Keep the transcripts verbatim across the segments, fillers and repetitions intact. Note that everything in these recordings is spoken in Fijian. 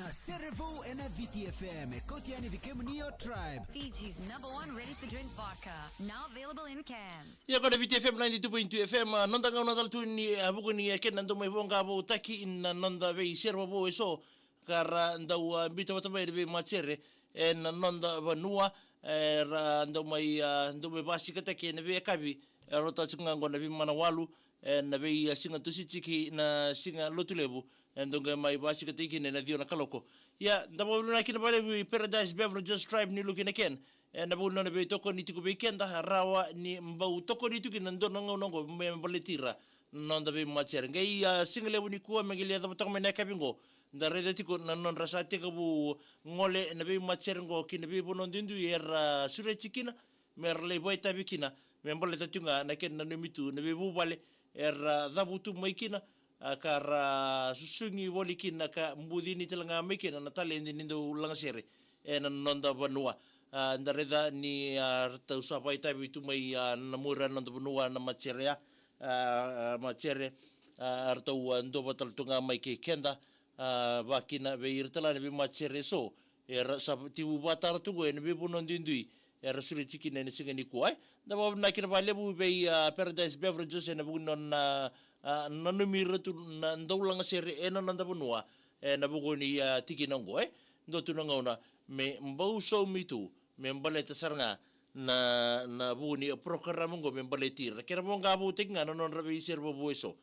Na Serevou ena Viti F M, e kauti yani vei kemuni o Tribe. Fiji's number one ready-to-drink vodka, now available in cans. Ia ko na Viti F M ninety-two point two F M, a, noda gauna tale tu ni, a, vuku ni, a, kena dau mai voqa voutaki na noda veiserevou eso, ka ra dau, a, biuta vata mai na veimatasere ena noda vanua, e, ra dau mai, a, dau mai vasikataki ena veiyakavi, e, rauta tiko ga qo na veimanawalu, ena vei, a, siga Tusitiki na siga Lotulevu, e dau qai mai vasikataki kina ena ciwa na kaloko. Ia, da vakavinavinaka kina vakalevu i Paradise Beverages, Tribe New Look in a Can, ena vuku ni nona veitokoni tiko vei keda, rawa ni bau tokoni tiko kina dua na gauna oqo me baleti ira na noda veimatasere. Qai, a, siga levu nikua me qai lai yacova toka mai na yakavi oqo, da raica tiko na nodra sa tekivu gole na veimatasere oqo ki na veivanua duidui era sureti kina, me ra lai vakaitavi kina, me baleta tiko ga na kena nanumi tu na veivuvale era cavutu mai kina, a, ka ra susugi voli kina ka bucini tale ga mai kina na taledi ni dau lagasere ena noda vanua. A, da raica ni, a, ratou sa vakaitavi tu mai, a, na muria na noda vanua na matasere ya, a, a, matasere, a, ratou, a, dua vata tale tu ga mai kei keda, a, vakakina vei ira tale na veimatasere eso era sa tekivu vakatara tu qo ena veivanua duidui era sureti kina ena siga nikua, e. Da vakavinavinaka kina vakalevu vei, a, Paradise Beverages ena vuku ni nona, a, nanumi ira tu na dau lagasere ena noda vanua ena vuku ni, a, tikina oqo, e. Dua tu na gauna me bau saumi tu me baleta sara ga na, na vuku ni program oqo me baleti ira. Kena voqa voutaki ga na nodra veiserevou eso.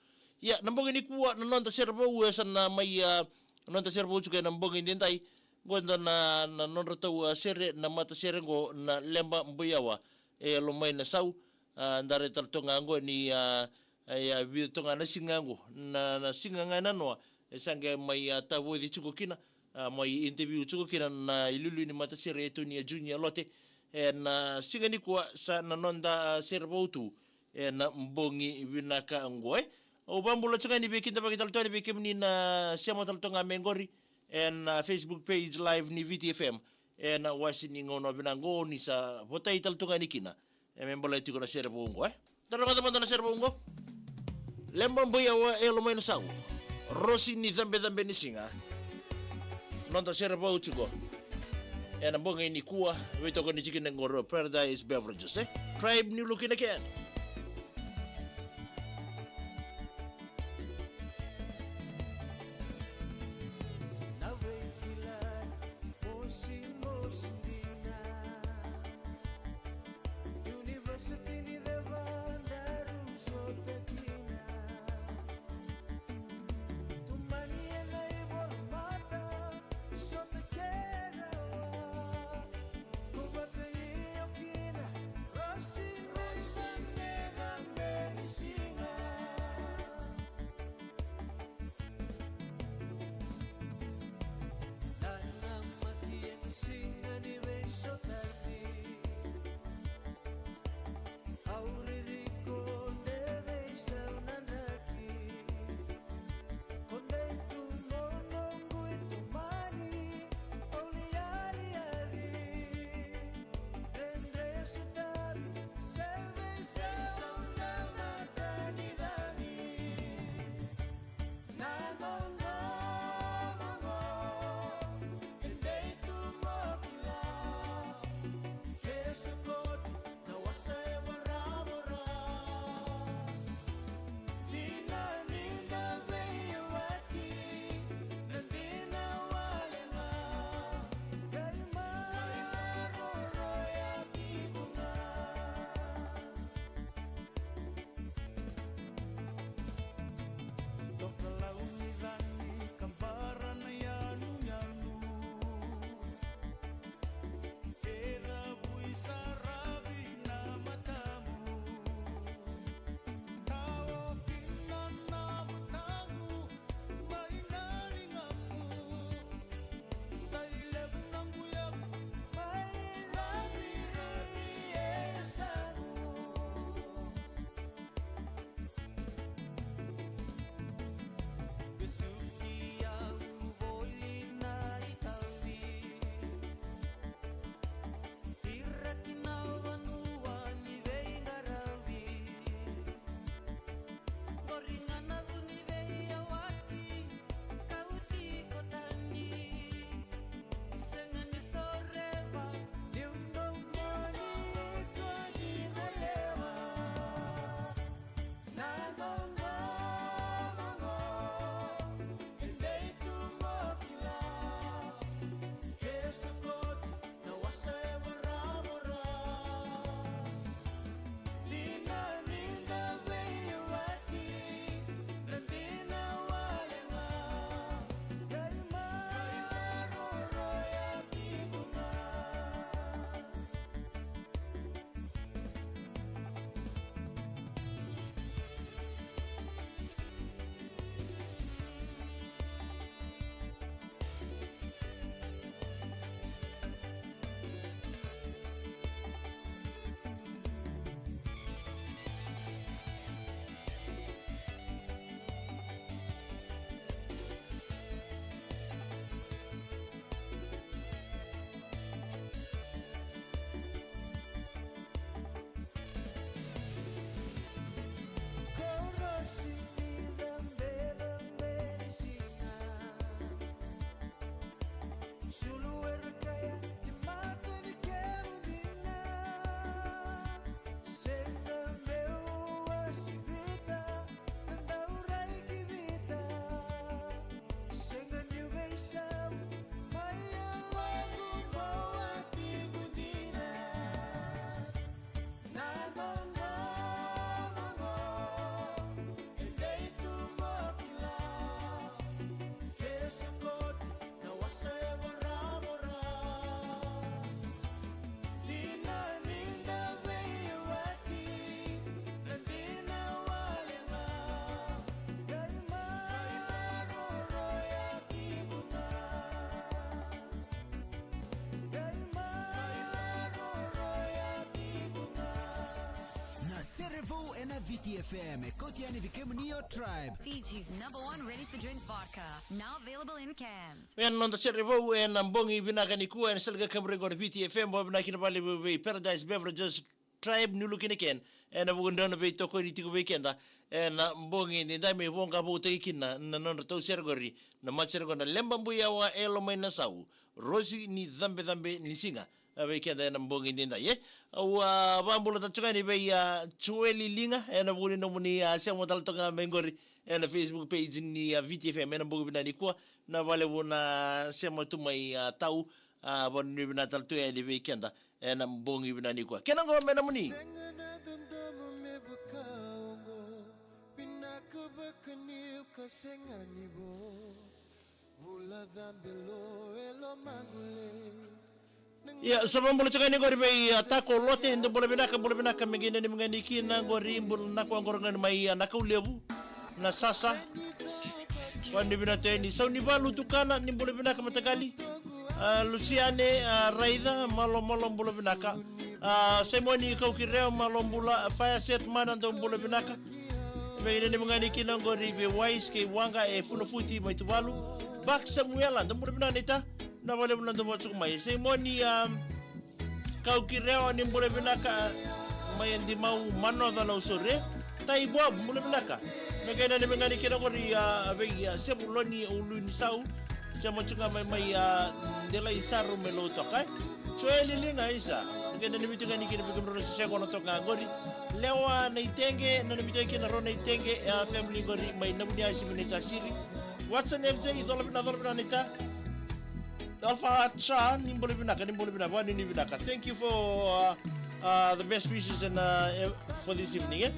Ia, na bogi nikua na noda serevou e sa na mai, a, noda serevou tiko ena bogi edaidai. Qo e dua na, na nodratou, a, sere na matasere qo na Leba Boiawa e Lomainasau. A, da raica tale toka ga qo ni, a, a, ia, vica toka ga na siga qo, na, na siga ga e nanoa e sa qai mai, a, tavoci tiko kina, a, mai interview tiko kina na iliuliu ni matasere e Tonia Junior Lote. Ena siga nikua sa na noda, a, serevou tu ena bogi vinaka oqo, e. Au vakabula tiko ga ni veikidavaki tale toka yani vei kemuni na sema tale toka ga mai qori ena, a, Facebook page live ni Viti F M. Ena wasi ni gauna vinaka oqo ni sa votai tale toka yani kina, e, me baleti tiko na serevou oqo, e. Da rogoca mada na serevou oqo. Leba Boiawa e Lomainasau, Rosi ni Cabecabe ni Siga. Noda serevou tiko ena bogi nikua, veitokoni tiko kina qori o Paradise Beverages, e. Tribe New Look in a Can. Ena V T F M, e kauti yani vei kemuni o Tribe. Fiji's number one ready-to-drink vodka, now available in cans. Ena noda sere vou ena bogi vinaka nikua, ena sala ga kemuri qo na V T F M, vakavinavinaka vakalevu vei Paradise Beverages, Tribe, New Look in a Can, ena vuku ni nodra veitokoni tiko vei keda ena bogi edaidai, me voqa voutaki kina na nodratou sere qori, na matasere qo na Leba Buyawa, Elo mai Nasau, Rosi ni Cabecabe ni Siga, a, vei keda ena bogi edaidai, e. Au a vakabula tale tu ga yani vei, a, Joeli Liga, ena vuku ni nomuni, a, sema tale toka ga mai qori ena Facebook page ni, a, V T F M ena bogi vinaka nikua. Vinaka vakalevu na sema tu mai, a, Tau, a, vakanuinui vinaka tale tu yani vei keda ena bogi vinaka nikua. Kena qo me nomuni. Sega na dodomo me vaka oqo, vinaka vaka niu ka sega ni vo. Ia, sa vakabula tiko yani qori vei, a, Tako Lote, dou bula vinaka, bula vinaka, me qai nanumi ga yani kina qori, bula na koya qori ga mai, a, Nakaulevu, na Sasa. Vakanuinui vinaka tu yani, Saunivalu Tukana, ni bula vinaka mataqali. A, Lusiane, a, Raica, malo, malo, bula vinaka. A, Saimoni Kaukireo, malo bula, Fire Set Mana, dou bula vinaka. Me qai nanumi ga yani kina qori vei Wise kei Waqa e Funafuti mai Tuvalu. Bak Samuela, dou bula vinaka naita. Vinaka vakalevu na dou vakatuku mai. Saimoni, a, Kaukireo, ni bula vinaka, mai Adimau, Manoca, Nausori. Tai Bob, bula vinaka. Me qai nanumi ga yani kina qori, a, vei, a, Sevuloni Ulunisau. Sema tu ga mai, mai, a, Delai Saru mai Lautoka, e. Joeli Liga, isa. Qai nanumi tu ga yani kina vei kemudrau na sese qo na toka ga qori. Lewa Naitege, nanumi tu ga yani kina Ro Naitege, a, family qori mai Navuniasi mai Naitasiri. Watson F J, cola vinaka, cola vinaka naita. Alpha Tra, ni bula vinaka, ni bula vinaka, vakanuinui vinaka. Thank you for, uh, uh, the best wishes and, uh, eh, for this evening, e.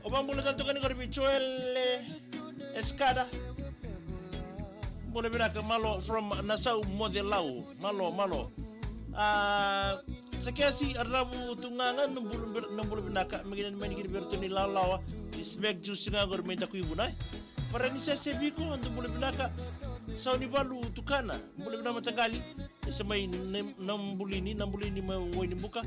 Au vakabula tale toka yani qori vei Joel, e, Eskada. Bula vinaka, malo from Nasau, Mocelau. Malo, malo. A, Sakesi Ravutugaga, na bula, na bula vinaka, me qai nanumi ga yani kina vei iratou na ilawalawa ni Smack Juice ga qori mai Dakuivuna, e. Paranisese Viko, dou bula vinaka. Saunivalu Tukana, bula vinaka mataqali. Isa mai Na, Nabulini, Nabulini mai Wainibuka.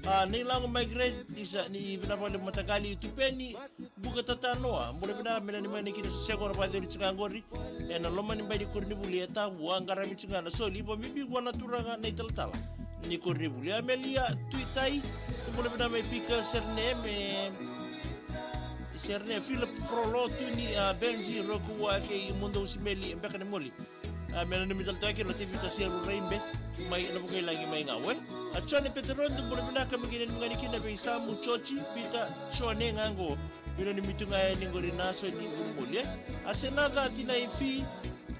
A, Nailago Margaret, isa ni vinaka vakalevu mataqali. Tupeni Buka Tatanoa, bula vinaka, me nanumi ga yani kina sese qo na vakayacori tiko ga qori ena loma ni bai ni koronivuli e Tavua, qaravi tiko ga na soli, vakabibi vua na turaga na italatala ni koronivuli. Amelia Tuitai, bula vinaka mai Pika, Serne, me Serne, Philip Frollo, Tuni, a, Benji, Rokua kei Mudo Simeli, beka ni moli. A, me nanumi tale toka kina o Tevita Seru Raibe mai Navukailagi mai Gau, e. A, Jone Petero, dou bula vinaka, me qai nanumi ga yani kina vei Samu, Joji, Pita, Jone ga qo. Me nanumi tu ga yani qori na so ni Vunimoli, e. A, Senaca Tinaifi,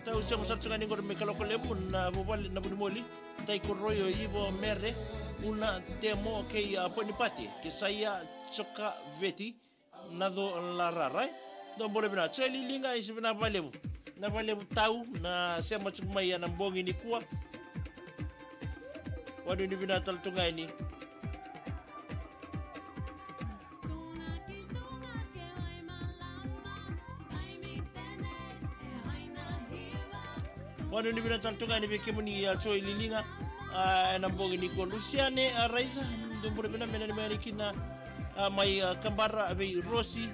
tau sema sara tu ga yani qori mai Kalokolevu, na vuvale na Vunimoli. Tai Koroyo, Ivo, Mere, Una, Temo kei, a, Ponipate, Kesaia, Jokaveti, Naco Larara, e. Dou bula vinaka, Joeli Liga, isa, vinaka vakalevu. Vinaka vakalevu Tau na sema tiko mai ena bogi nikua. Vakanuinui vinaka tale tu ga yani. Vakanuinui vinaka tale tu ga yani vei kemuni, a, Joeli Liga, a, ena bogi nikua. Lusiane, a, Raica, dou bula vinaka, me nanumi ga yani kina, a, mai, a, Kabara vei Rosi,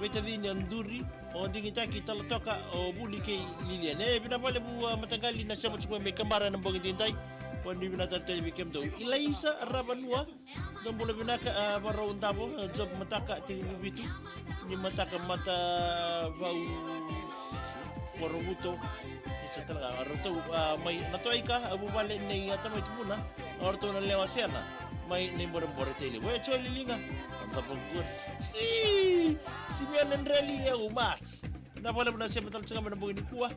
veitacini a Duri, o Digitaki, Talatoka, o Vuli kei Liliane. E, vinaka vakalevu, a, mataqali na sema tiko mai Kabara ena bogi edaidai. Vakanuinui vinaka tale tu yani vei kemudou. Ilaisa Ravanua, dou bula vinaka, a, Varau Davo, a, Job Mataka, Tekivu Vitu, ni Mataka, Matavau, Korovuto, isa tale ga, a, ratou, a, mai Natoika, a, vuvale nei, a, Tamai Tuvuna, a, ratou na lewa Sena, mai Naiborebore, Tailevu. E, Joeli Liga, a, Davo Gori. Ii, Simeone Dreli, e, u Max. Vinaka vakalevu na sema tale tiko ga mai ena bogi nikua.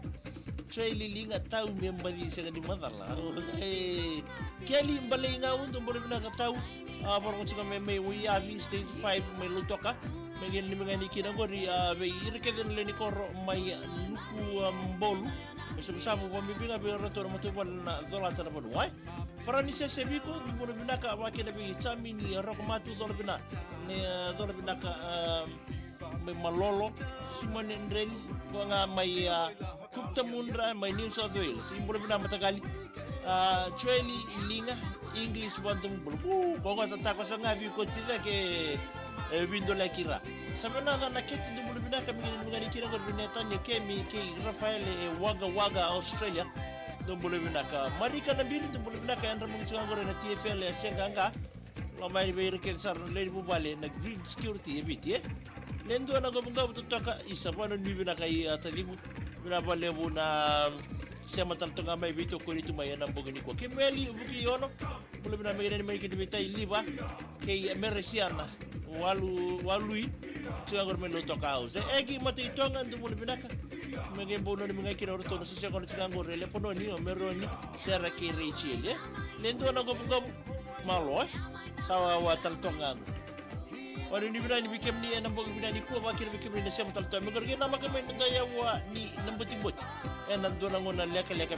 Joeli Liga, Tau me baci sega ni macala. E, Keli Baleigau, dou bula vinaka Tau. A, vakarogo tiko ga mai, mai Waiyavi, Stage Five, mai Lautoka. Me qai nanumi ga yani kina qori, a, vei ira kece na lewe ni koro mai Nuku, a, Bolu. Me savusavu vakabibi ga vei iratou na matavuvale na Colata na Vanua, e. Faranisese Viko, ni bula vinaka, vaka kina vei Jamini Rokomatu, cola vinaka. Ni, e, cola vinaka, e, mai Malolo, Simone Dreli, ko ga mai, a, Kuptamundra, mai New South Wales. Ni bula vinaka mataqali. A, Joeli Liga, English Vantamubula. Ku, ko ga tatako sa ga Viko ti cake. E vidolaki ira. Sa vinaka na kete, dou bula vinaka, me kena ni kina qori vei Netani, o Kemi kei Rafaele e Wagga Wagga, Australia. Dou bula vinaka. Marika Nabili, dou bula vinaka, yadra mogi tiko qori na T F L e Seaqaqa. Lako mai vei ira kece sara na lewe ni vuvale na Green Security e Viti, e. Le dua na Qavuqavu totoka, isa, vakanuinui vinaka i a taciqu. Vinaka vakalevu na sema tale toka ga mai veitokoni tu mai ena bogi nikua. Kemueli Vukiiono, bula vinaka, me kena ni mai kina vei Tai Liva kei Meresiana Walu, Walui, tiko qori mai Lautoka House. E Egi Mataitoga, dou bula vinaka. Me qai bau nanumi ga kina o ratou na soso yaqona tiko qori e Lepanoni, o Meroni, Sera kei Rachel, e. Le dua na Qavuqavu, malo, e. Sa wawa tale toka ga qo. Vakanuinui vinaka ni vei kemuni ena bogi vinaka nikua, vaka kina vei kemuni na sema tale toka. Me qori qai namaka mai na dua yawa ni na botiboti ena dua na gauna lekaleka.